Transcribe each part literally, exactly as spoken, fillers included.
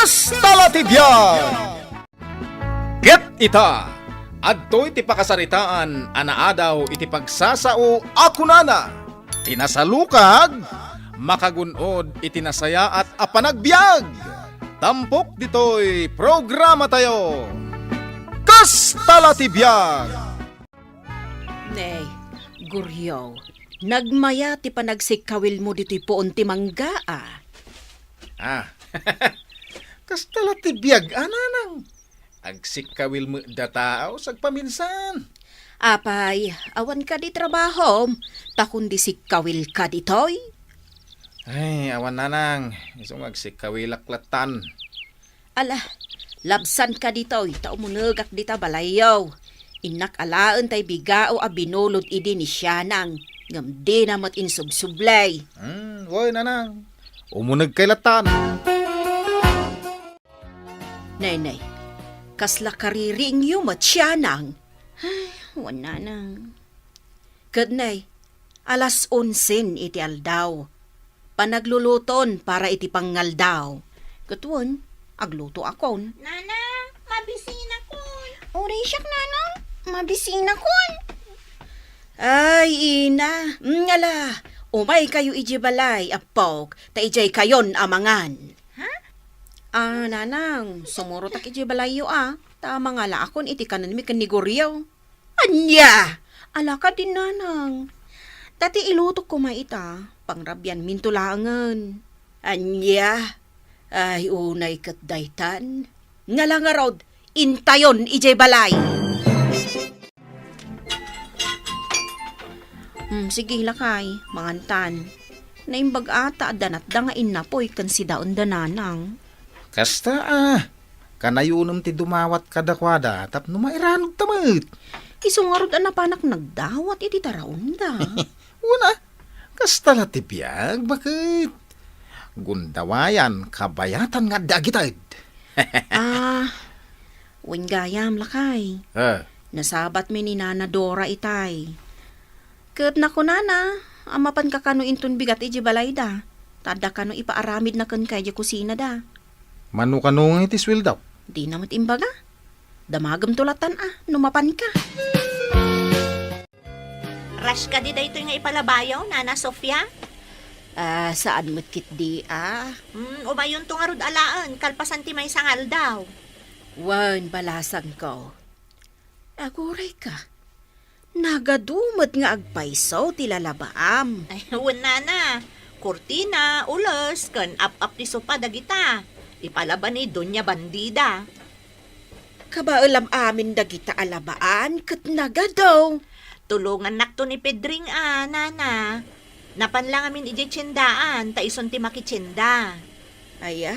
Kasta la ti biag! Ket ita, adtoy ti pakasaritaan a naadaw iti pagsasao a kunana, "Ti nasalukag, makagun-od iti nasayaat a panagbiag." Tampok ditoy programatayo, Kasta la ti biag! Ne, Goryo, nagmayat ti panagsikkawilmo ditoy puon ti mangga, a. Ah, kasta la ti biag, a, nanang. Agsikkawil met dataw, sagpaminsan. Apay, awan kadi trabahom, ta kundi sikkawilka ditoy? Ay, awan, nanang. Isu nga agsikkawilak lattan. Ala, labsanka ditoy, ta umunegak dita balayyo. Innak alaen tay bigao a binulod idi ni Sianang, ngem dina met insubsublay. Hmm, wen, nanang. Umunegkay lattan. Nay, nay, kasla kaririingyo met, Sianang? Ay, wen, nanang. Ket nay, alas onsen iti aldaw. Panagluluton para iti pangngaldaw. Ket wen, aglutoakon. Nanang, mabisinakon. Uray siak, nanang, mabisinakon. Ay, ina, ngala, umaykayo idiay balay, appok, ta idiaykayon a mangan. Ha? Ah, nanang, sumurotak idiay balayyo, a, ta mangalaakon iti kanenmi ken ni Goryo. Ania? Ala kadin, nanang. Ta ti ilutok koma ita, pangrabianminto laengen. Ania? Ay, unay ket daytan. Ngala ngarud, intayon idiay balay. Hmm, sige, lakay, mangantan. Naimbag a ta adda natda nga innapoy ken sidaenda, nanang. Kasta, a. Kanayonem ti dumawat kadakuada tapno mairanudta met. Isu ngarud a napanak nagdawat iti taraonda. Una, kasta la ti biag, baket. Gundawayan, kabayatan nga adda agited. Ah, wen gayam, lakay. Ah. Nasabatmi ni Nana Dora itay. Ket nakunana a mapanka kano inton bigat idiay balayda, ta adda kano ipaaramidna kenka idiay kusinada. Mano kano nga iti sueldaw? Dina met imbaga. Damagemto lattan a no mapanka. Rush kadi daytoy nga ipalabayo, Nana Sofia? Ah, saan met ketdi a? Hmm, umayonto ngarud alaen, kalpasan ti maysa nga aldaw. Wen, balasangko. Agurayka. Nagadu met nga agpayso ti lalabaam. Ay, wen, nana. Kurtina, ules, ken ap-ap ti sopa dagita. Ipalaba ni Doña Bandida. Kabaelam amin dagita a labaan ket nagadu. Tulongannakto ni Pedring a, nana. Napan la ngamin idiay tiendaan, ta isun ti makitienda. Aya?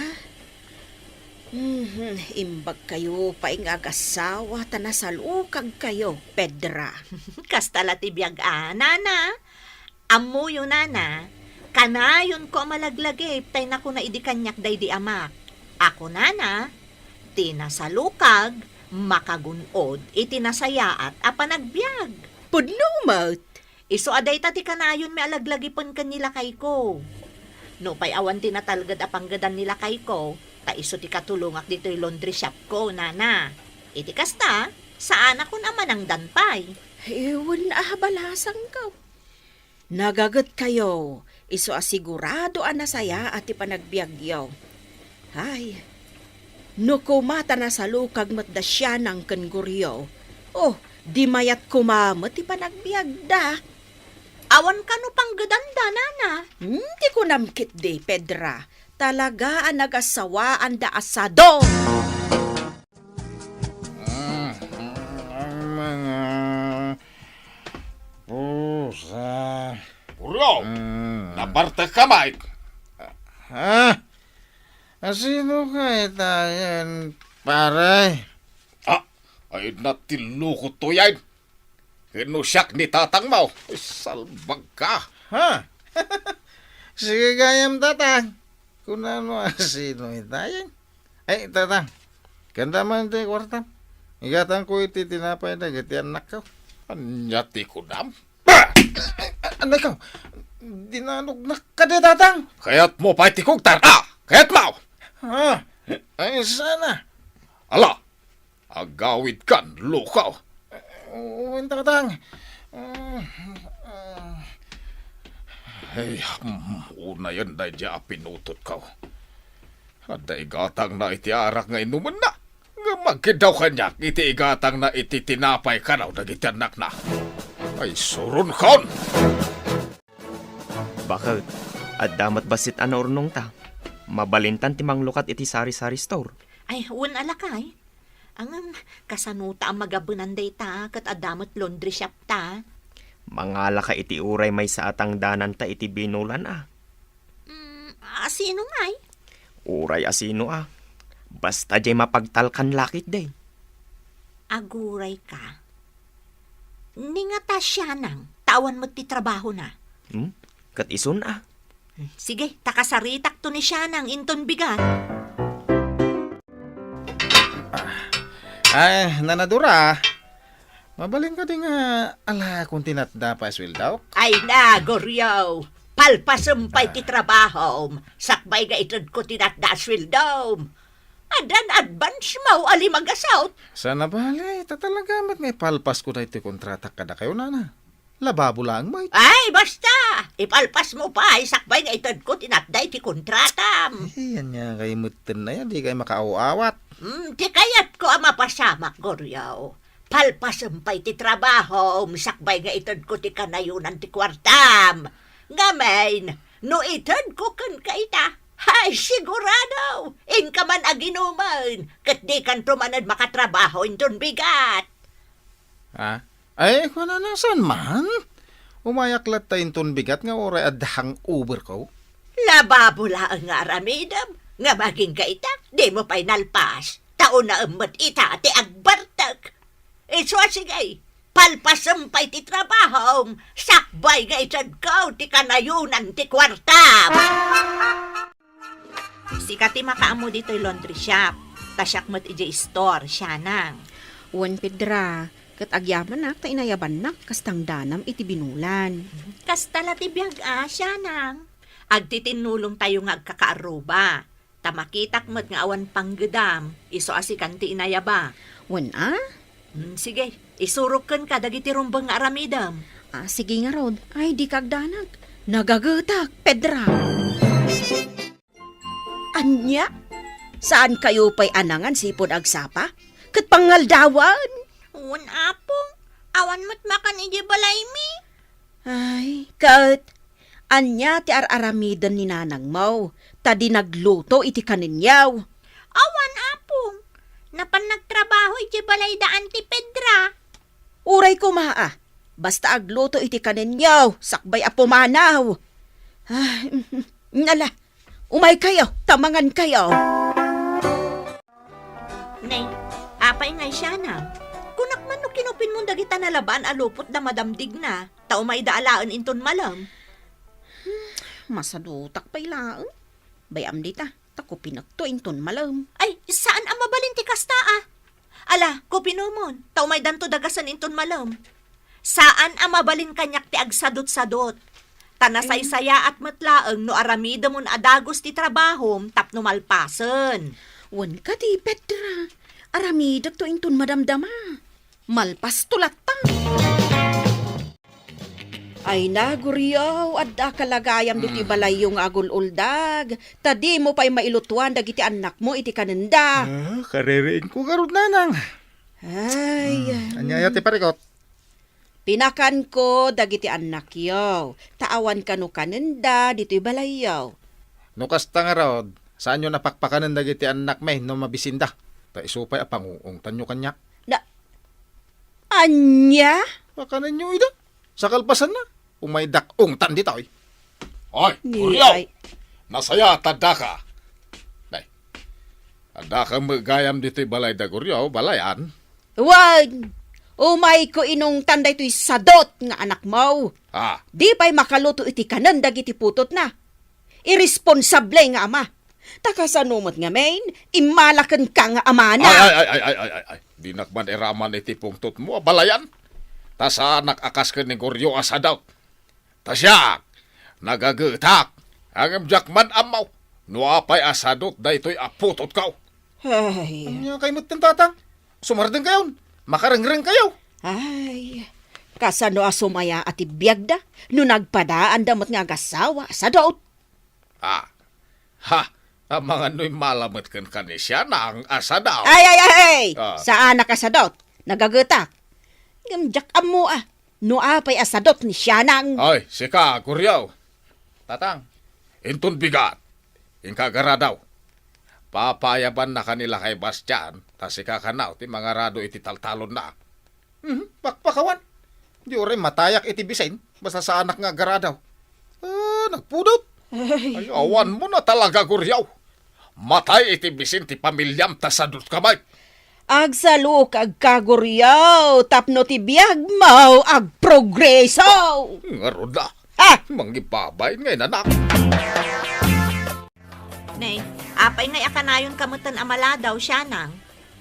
Mhm, imbagkayo pay nga agassawa ta nasalukagkayo, Pedra. Kasta la ti biag a, nana. Ammoyo, nana, kanayonko a malaglagip tay nakuna idi kaniak daydi amak. Ako, nana, ti nasalukag, makagun-od iti nasayaat a panagbiag. Pudno met. Isu a dayta ti kanayonmi a laglagipen ken ni lakayko. Nupay awan ti natalged a panggedan ni lakayko, ta isu ti katulongak ditoy laundry shopko, nana. Iti kasta, saanakon a manangdan pay. Wen a, balasangko. Nagagetkayo, isu a sigurado a nasayaat ti panagbiagyo. Ay, no koma ta nasalukag met da Sianang ken Goryo, oh, di mayat koma met ti panagbiagda. Awan kano panggedanda, nana? Hmm, ti kunam ketdi, Pedra, talaga a nagassawaanda a sado! Mm, ang mga pusa. Goryo! Mm. Nabartek ka, Mike? Ha? Asino ka itayen, pare? Ah, ay na ti lukot to yan. Ken no siak ni tatang mo, salbag ka. Ha? Sige gayam, tatang. Kunano a sino itayen? Ay, tatang. Kanda man ti kuarta. Igatangko iti tinapay dagiti annakko. Ania ti kunam? Ba! Anay ka? Dinanognak kadi, tatang. Kayat mo pay ti kugtar, ah! Kayat mo! Ha? Ay, sana. Ala, agawidkan, lukaw. Wen, Tatang. Ay, mm, unayen daydiay a pinutotko. Adda igatangna iti arak nga inumenna. Ngem agkiddaw kaniak iti igatangna iti tinapay kano dagiti annakna. Ay, suronkon! Baket, adda met bassit a naurnongta. Mabalintan ti manglukat iti sari-sari store. Ay, wen a lakay. Ngem, kasanota a magabenan dayta ket adda met laundry shop ta? Mangalaka iti uray maysa a tangdananta iti binulan a. Mm, asino ngay? Uray asino a. Basta diay mapagtalkan la ketdi. Aguray ka. Ni nga ta sianang, ta awan met ti trabahona. Hmm? Ket isun a. Sige, ta kasaritakto ni sianang inton bigat. Ay, Nana Dora, mabalin kadi nga alaekon ti natda pay a sueldok? Ay na, Goryo! Palpasem pay ti trabahom, sakbay nga itedko ti natda a sueldom. Addan advance mo a lima gasut. Sana bale, ta talaga met nga ipalpasko daytoy kontratak kadakayo, Nana. Lababo laeng met. Ay, basta! Ipalpas mo pay, sakbay nga itedko ti natda iti kontratam. Eh, ania kay metten aya, dikay makaaw-awat. Hmm, ti kayatko a mapasamak, Goryo. Palpasem pay ti trabahom, sakbay nga itedko ti kanayonan ti kuartam. Ngamin, no itedko kenka ita, ay, sigurado, inka man aginumen, ket dikanto manen makatrabaho inton bigat. Ah? Ay, kunana, saan man? Umayak latta inton bigat nga uray adda hangover ko. Lababo laeng nga aramidem, nga maginka ita, dimo pay nalpas. Ta unaem met ita ti agbartek. Isu a sige, palpasem pay ti trabahom, sakbay nga itedko ti kanayonan ti kuartam. Sika ti makaammo ditoy laundry shop, ta siak met idiay store, sianang. Wen, Pedra, ket agyamanak ta inayabannak kas tangdanam iti binulan. Kasta la ti biag a, sianang. Agtitinnulongtayo nga agkakaarruba, ta makitak met nga awan panggedam, isu a sikan ti inayaba. Wen a? Hmm, sige, isurok kenka dagiti rumbeng nga aramidem. Ah, sige ngarud. Ay, dika agdanag. Nagagetak, Pedra. Ania? Saankayo pay a nangansipon agsapa? Ket pangaldawan? Wen, Apong. Awan met makan idiay balaymi. Ay, ket ania ti ar-aramiden ni nanangmo, ta di nagluto iti kanenyo? Awan, Apong. Napan nagtrabaho idiay balayda Auntie Pedra. Uray koma a, basta agluto iti kanenyo, sakbay a pumanaw. Ay, nala, umaykayo, ta mangankayo. Nay, apay ngay sianang? Kunak man no kinupinmon dagita nalabaan a lupot da Madam Digna, ta umayda alaen inton malem. Hmm, masadutak pay laeng. Bay-am dita, ta kupinekto inton malem. Ay, saan a mabalin ti kasta a. Ala, kupinomon, ta umaydanto dagasen inton malem. Saan a mabalin kaniak ti agsadutsadot. Ta nasaysayaat met laeng no aramidemon a dagus ti trabahom tapno malpasen. Wen kadi, Pedra, aramidekto inton madamdama. Malpasto latta. Ay na, Goryo, adda kalagayam ditoy balayyo nga agul-uldag, ta dimo pay mailutuan dagiti annakmo iti kanenda. Ah, kaririingko garud, nanang. Ay, ania aya ti parikot? Pinakanko dagiti annakyo, ta awan kano kanenda ditoy balayyo. No kasta ngarud, saanyo a pakpakanen dagiti annakmi no mabisinda? Ta isu pay a panguungtanyo kaniak. Na, ania? Pakanenyo ida. Sa kalpasanna, umaydak ungtan ditoy. Ay, Goryo! Nasayaat ta addaka. Nay, addaka met gayam ditoy balayda, Goryo, balayan. Wen, umayko inungtan daytoy sadut nga anakmo. Ah. Di pay makaluto iti kanen dagiti putotna. Irresponsable nga ama. Ta kasano met ngamin, immalakenka nga amana. Ay, ay, ay, ay, ay, ay, ay, ay. Dinak man iraman iti pungtotmo a balayan. Ta saanak a kas ken ni Goryo a sadut. Ta siak, nagagetak, ngem diak man ammo no apay a sadut daytoy a putotko. Ay. Ania kay metten, Tatang? Sumardengkayon. Makarengrengkayo. Ay, kasano a sumaya a ti biagda no nagpadaanda met nga agasawa a sadot? Ah. Ha! Amangan no immala met kenka ni Sianang a sadot. Ay, ay, ay, ay! Ah. Saanak a sadot. Nagagetak. Ngem diak ammo a no apay a sadot ni Sianang. Ay, sika, Guriaw. Tatang, inton bigat, inka agaradaw. Papayabannaka ni lakay Bastian, ta sika kano ti mangarado iti taltalonna. Mhm, pakpakawan. Di uray matayak iti bisin, basta saanak nga agaradaw. Ah, nagpudot. Ay. Ay, awan mo na talaga, Guriaw. Matay iti bisin ti pamiliam ta sadotka met. Agsalukagka, Guriaw, tapno ti biagmo agprogreso. Ngarud la. Ah! Mangibabain nga inanak. Nay, apay ngay a kanayonka metten a maladaw, Sianang?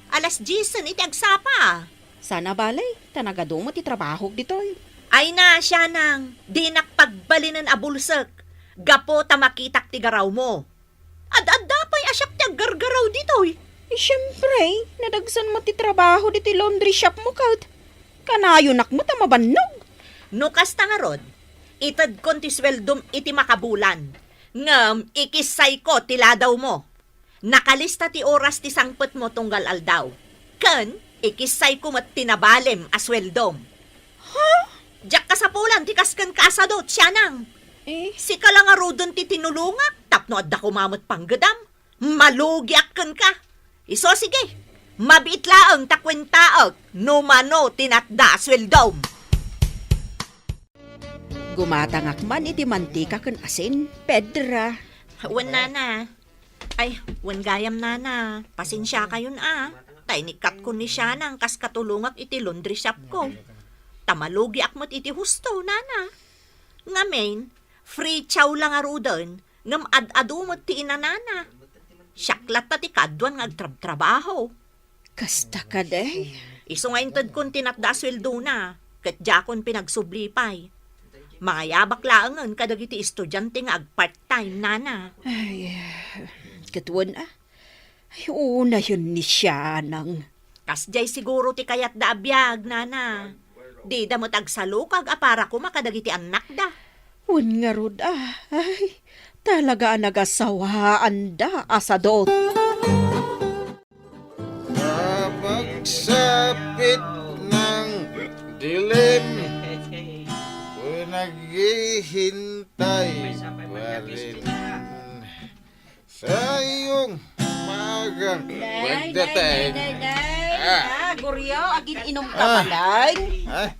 Alas diesen iti agsapa. Sana balay, ta nagadu met ti trabahok ditoy. Ay na, Sianang, dinak pagbalinen a bulsek, gapu ta makitak ti garawmo. Ad-adda pay a siak ti aggargaraw ditoy. Eh, siempre, nadagsen met ti trabaho ditoy laundry shopmo ket. Kanayonak met a mabannog. No kasta ngarud, itedkon ti sueldom iti makabulan. Ngem ikissayko ti ladawmo. Nakalista ti oras ti sangpetmo tunggal aldaw. Ken ikissayko met ti nabalem a sueldom. Ha? Diak kasapulan ti kas kenka a sadot, Sianang. Eh? Sika la ngaruden ti tinulongak tapno adda koma met panggedam. Malugiak kenka. Isu, sige. Mabiit laeng ta kuentaek no mano ti natda a sueldom. Gumatangak man iti mantika ken asin, Pedra. Wen, Nana. Ay, wen gayam, Nana. Pasensiakayon a. Ta inikkatko ni Sianang kas katulongak iti laundry shopko. Ta malugiak met iti husto, Nana. Ngamin, free chow la ngaruden, ngem ad-adu met ti inanana. Siak latta ti kaaduan nga agtrabtrabaho. Kasta kadi? Isu nga intedkon ti natda a sueldona, ket diakon pinagsubli pay. Mangayabak laengen kadagiti estudiante nga agpart-time, Nana. Ay, ket wen a. Ay, unayen ni Sianang. Kasdiay siguro ti kayatda a biag, Nana. Dida met agsalukag a para koma kadagiti annakda. Wen ngarud a, ay, talaga a nagasawaanda a sadot. Pagsapit ng dilim, naghihintay pa rin sa iyong magang. Nay, nay, nay, nay, nay. Ah. Ah, Guriaw, agin-inom ka pa, nay? Ay.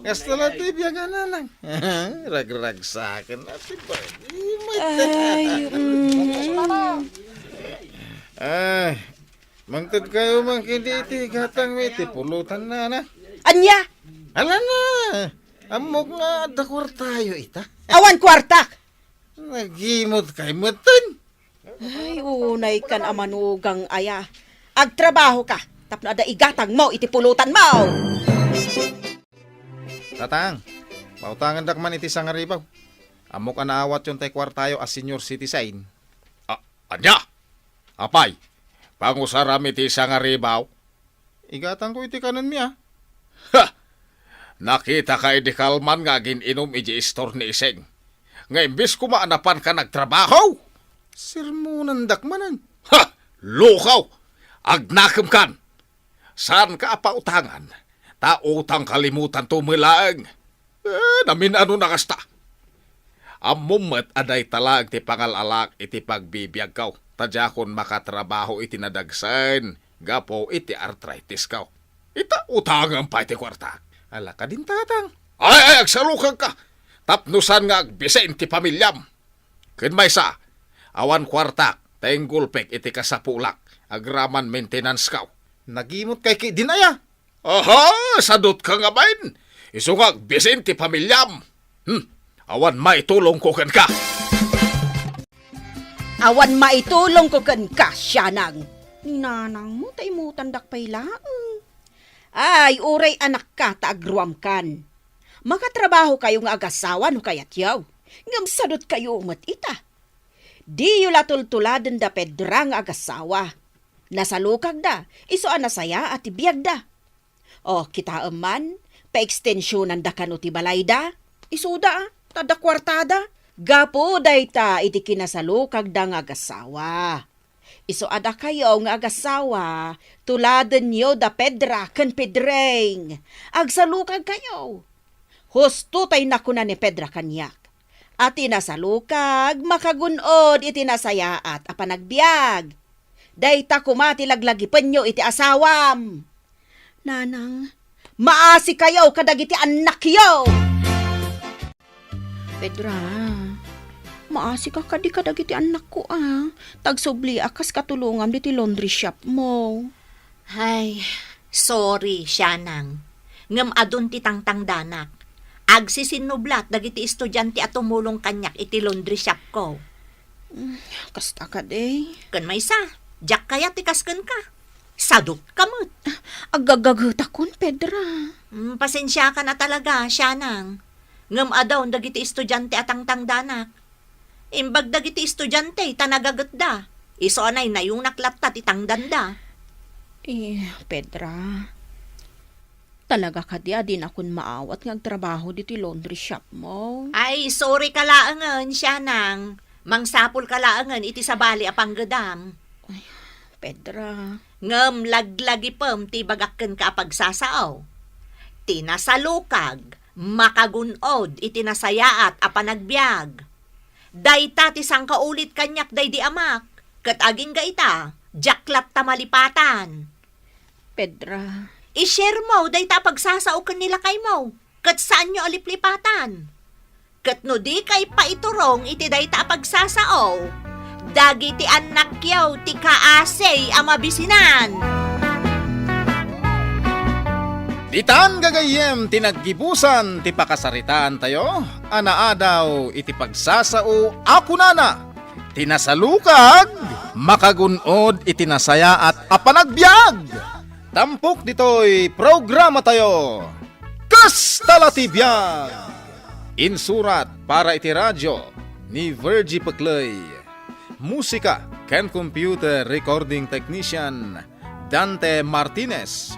Kasta la ti biag, Nanang. Ragragsaken na ti bagi met. Ay, mm. Ay, mangtedkayo man ken iti gatangmi iti pulutan, Nana. Ania? Ala na. Ammok nga adda kuartayo ita. Awan kuartak. Nagimot kay metten. Ay, unay kan a manugang aya. Agtrabaho ka, tapno adda igatangmo iti pulutanmo. Tatang, pautangandak man iti sangaribaw. Ammok a naawatyon tay kuartayo a senior citizen. A-, ania? Apay, pangusaram iti sangaribaw? Igatangko iti kanenmi a. Ha! Nakitaka idi kalman nga agin-inom iti istor ni Iseng. Nga imbes koma a napanka nagtrabaho, sermonandak manen. Ha! Lukaw! Agnakemkan! Saanka a pautangan, ta utang kalimutanto met laeng. Eh, namin-ano na kasta. Ammom met a dayta laeng ti pangal-alak iti pagbibiagko, ta diakon makatrabaho iti nadagsen gapu iti artritisko. Ita, utangem pay ti kuarta. Ala kadin, Tatang. Ay, ay, agsalukagka. Tapno saan nga agbisin ti pamiliam. Ken maysa, awan kuartak, ta inggulpek iti kasapulak, agraman maintenance-ko. Nagimot kay ki din aya? Aha, sadotka ngamin. Isu nga agbisin ti pamiliam. Hmm, awan maitulongko kenka. Awan maitulongko kenka, Sianang. Ni nanangmo ta imutandak pay laeng. Ay, uray anakka ta agruamkan. Makatrabaho kayo nga agasawa no kayatyo. Ngem sadot kayo met ita. Diyo la tultuladen da Pedra nga agasawa. Nasalukagda, isu a nasayaat ti biagda. O, kitaem man, paekstensionanda kano ti balayda. Isuda, ta adda kuartada. Gapu dayta iti kinasalukagda nga agasawa. Isu a dakayo nga agasawa, tuladenyo da Pedra ken Pedring. Agsalukagkayo. Husto tay nakuna ni Pedra kaniak, a ti nasalukag makagun-od iti nasayaat a panagbiag. Dayta koma ti laglagipenyo iti asawam. Nanang, maasikayo kadagiti annakyo! Pedra, maasika kadi kadagiti annakko a, ta agsubliak kas katulongam diti laundry shop mo. Ay, sorry, Sianang. Ngem adun ti tangtangdanak. Agsisinnublat dagiti estudiante a tumulong kaniak iti laundry shop ko. Mm, kasta kadi. Ken maysa, diak kayat ti kas kenka. Sadut ka met. Agagaggetakon, Pedra. Mm, pasensiakan a talaga, Sianang. Ngem adun dagiti estudiante a tangtangdanak. Imbag dagiti estudiante ta nagagetda. Isu a naynayongnak latta ti tangdanda. Eh, Pedra, talaga kadi a dinakon maawat nga agtrabaho diti laundry shop mo? Ay, sorry ka laengen, Sianang. Mangsapul ka laengen iti sabali a panggedam. Ay, Pedra. Ngem laglagipem ti ibagak kenka a pagsasao. Ti nasalukag, makagun-od iti nasayaat a panagbiag. Dayta ti sangkaulit kaniak daydi amak, ket agingga ita, diak latta malipatan. Pedra. I-share mo dayta a pagsasao ken ni lakaymo, ket saanyo a liplipatan. Ket no dikay paiturong iti dayta a pagsasao, dagiti annakyo ti kaasi a mabisinan. Ditan gagayyem ti naggibusan ti pakasaritaantayo a naadaw iti pagsasao a kunana, ti nasalukag makagun-od iti nasayaat a panagbiag. Tampok ditoy programatayo, Kasta la ti Biag. Insurat para iti radio ni Virgie Pecley. Musika ken computer recording technician, Dante Martinez.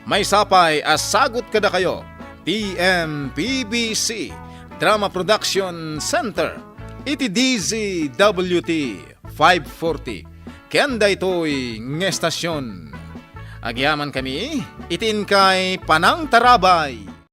Maysa pay a sagut kadakayo ti M P B C Drama Production Center iti D Z W T five forty ken daytoy nga estasion. Agyamankami iti inkay panangtarabay.